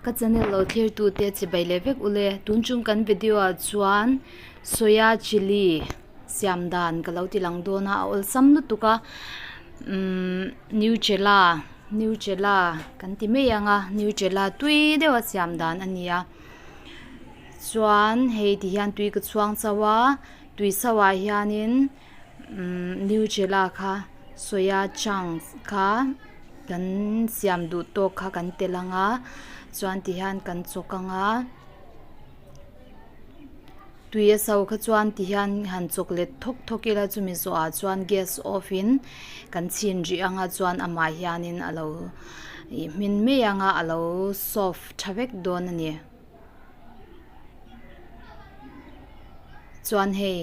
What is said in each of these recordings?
Ka channel lo thlir tu te chibai leh vek ule tun chung kan video ah chuan soya chilli siam dan ka lo ti lang dawn a a awlsam lutuk a umm nutella nutella kan ti mai ang a nutella tui deuh a siam dan a ni a chuan hei ti hian tui ka chhuang chauh a tui so ah hianin umm nutella kha soya chunks kha kan siam duh tawk kha kan tel ang a chuan ti hian kan chawk ang a tui a so kha chuan ti hian han chawk let thawk thawk ila chumi zawhah chuan gas off in kan chhin rih ang a chuan amah hianin a lo ih hmin mai ang a a lo soft tha vek dawn a ni. Chuan hei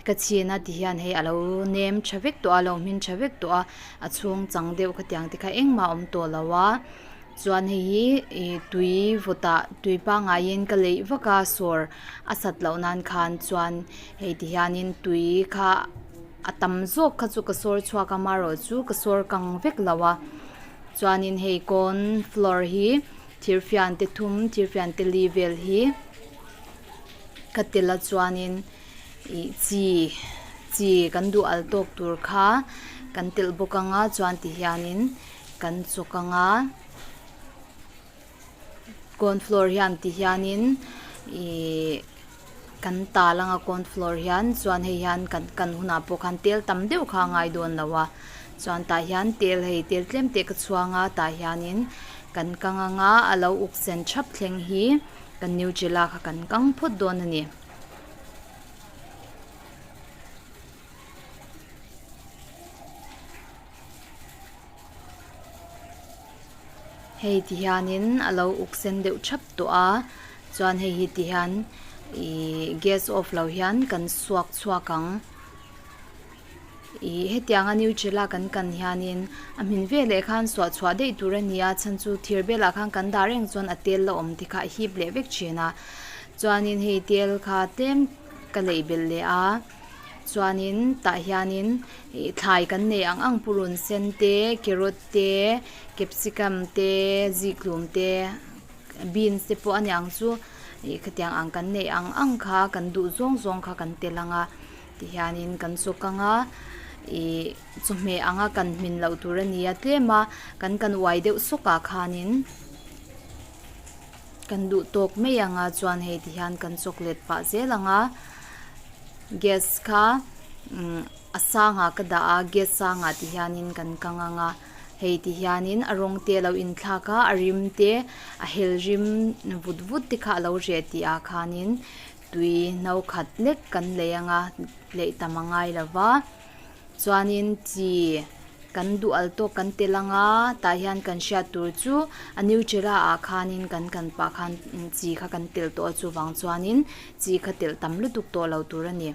ka chhin a ti hian hei alo nem tha vek tawh a alo hmin tha vek tawh a a chhung chang deuh khatiang te kha engmah a awm tawh lo a chuan hei hi ih tui vawt ah tui pangaiin ka leih vak a sawr a sat loh nan khan chuan hei ti hianin tui kha a tam zawk kha chu ka sawr chhuak a amaherawhchu ka sawr kang vek lo a chuanin hei corn flour hi. Thirfian te thum thirfian te li vel hi ka tel a chuanin ih chi chi kan duh al tawk tur kha kan telh bawk ang a chuan ti hianin kan chawk ang a corn flour hian ti hianin ihh kan tal ang a corn flour hian chuan hei hian kan kan hunah pawh khan tel tam deuh kha a ngai dawn lo a chuan tah hian tel hei tel tlem te ka chhuang a tah hianin kan kang ang a a lo uk sen thap thleng hi kan nutella kha kan kang phawt dawn a ni. Hei ti hianin a lo uk sen deuh thap tawh a chuan hei hi ti hian ihh gas off lo hian kan suak chhuak ang ihh hetianga nutella kan kan hianin a hmin veleh khan suah chhuah daih tur a ni a chhan chu thir belah khan kan dah reng chuan a tel la awm te kha a hip leh vek thin a chuanin hei tel kha tlem ka leih belh leh a. Chuanin tah hianin ih thlai kan nei ang ang purun sen te carrot te capsicum te zikhlum te beans te pawh a ni ang chu ih khatiang ang kan neih ang ang kha kan duh zawng zawng kha kan tel ang a tihianin kan chawk ang a ih chawhmeh anga kan hmin loh tur a ni a tlem a kan kan uai deuh sawk ah khanin kan duh tawk mai ang a chuan hei ti hian kan chawk let pah zel ang a gas kha umm a sangah ka dah a gas sangah ti hianin kan kang ang a hei ti hianin a rawng te a lo inthlak a a rim te a hel rim vut vut te kha a lo reh tih ah khanin tui no khat lek kan lei ang a leih tam a ngai lo va. Chuanin chi kan duh al tawk kan tel ang a tah hian kan hriat tur chu a nutella ah khanin kan kan pah khan chi kha kan tel tawh a chuvang chuanin chi kha telh tam lutuk tawh lo tur a ni.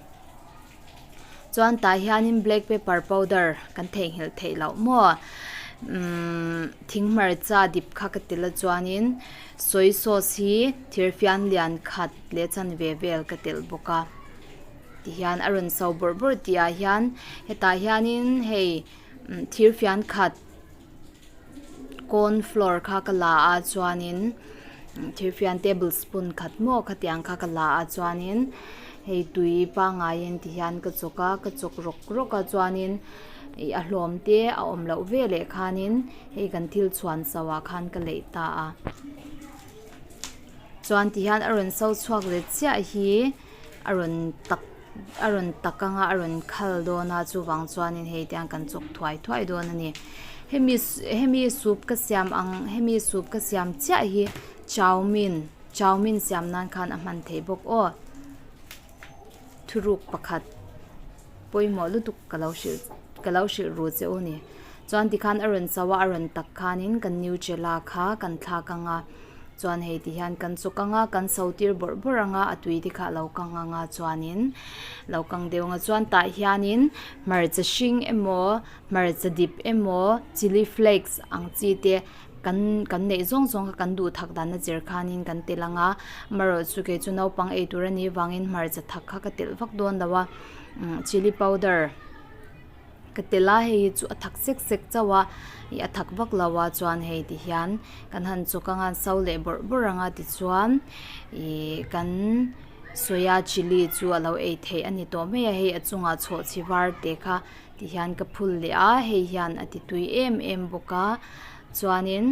Chuan tah hianin black pepper powder kan theihnghilh theih loh maw umm thing hmarcha dip kha ka tel a chuanin soy sauce hi thirfian lian khat leh chanve vel ka telh bawk a. Tihian a rawn so bawrh bawrh tih ah hian hetah hianin hei thir fian khat corn flour kha ka la a chuanin thir fian table spoon khat maw khatiang kha ka la a chuanin hei tui pangaiin tihian ka chawk a ka chawk rawk rawk a chuanin ih a hlawm te a awm loh veleh khanin hei kan thil chhuan so ah khan ka leih ta a chuan tihian a rawn so chhuak leh chiah hi. A rawn tak a rawn tak anga a rawn khal dawn a chuvang chuanin hei tiang kan chawk thuai thuai dawn a ni hemi hemi soup ka siam ang hemi soup ka siam chiah hi chowmein chowmein siam nan khan a hman theih bawk aw thuruk pakhat pawimawh lutuk ka lo hrilh ka lo hrilh ru che u a ni chuan tikhan a rawn cho a a rawn tak khanin kan nutella kha kan thlak anga. Chuan hei ti hian kan chawk ang a kan so tir bawrh bawrh ang a a tui te kha a lo kang ang a chuanin lo kang deuh ang a chuan tah hianin hmarcha hring emaw hmarcha dip emaw chilli flakes ang chi te kan kan neih zawng zawng kha kan duh thak dan a zir khanin kan tel ang a amaherawh chu kei chu naupang ei tur anih vangin hmarcha thak kha ka telh vak dawn lo a chilli powder. Ka tel a, hei hi chu a thak sek sek chauh a, ih a thak vak lo a chuan hei ti hian kan han chawk anga an so leh bawrh bawrh ang a tichuan ih kan soya chilli chu a lo ei theih a ni tawh mai a, hei a chungah chhawhchhi var te kha ti hian ka phul leh a, hei hian a ti tui em em bawk a chuanin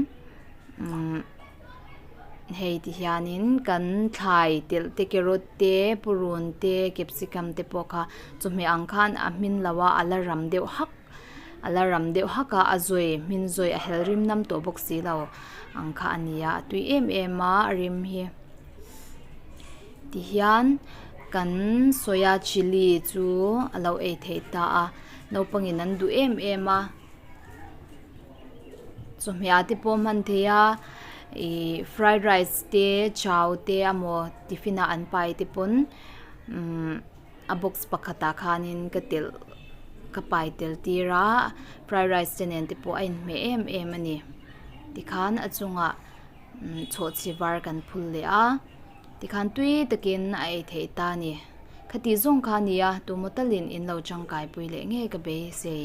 umm. Hei ti hianin kan thlai telh te carrot te purun te capsicum te pawh kha chawhmeh ang khan a hmin lo a a la ram deuh hak a la ram deuh hak a a zawi hmin zawi a hel rim nam tawh bawk si lo ang kha a ni a a tui em em a a rim hi tihian kan soya chilli chu a lo ei theih ta a naupangin an duh em em a. Chawhmeh te pawh hman thei a ih fried rice te chow te emaw tiffin a an pai te pawn umm a box pakhatah khanin ka telh ka pai tel tir a fried rice te nen te pawh a inhmeh em em a ni tikhan a chungah chhawhchhi var kan phul leh a tikhan tui takin a ei theih ta a ni khati zawng kha a ni a tumaw talin in lo tangkai pui leh ngei ka beisei.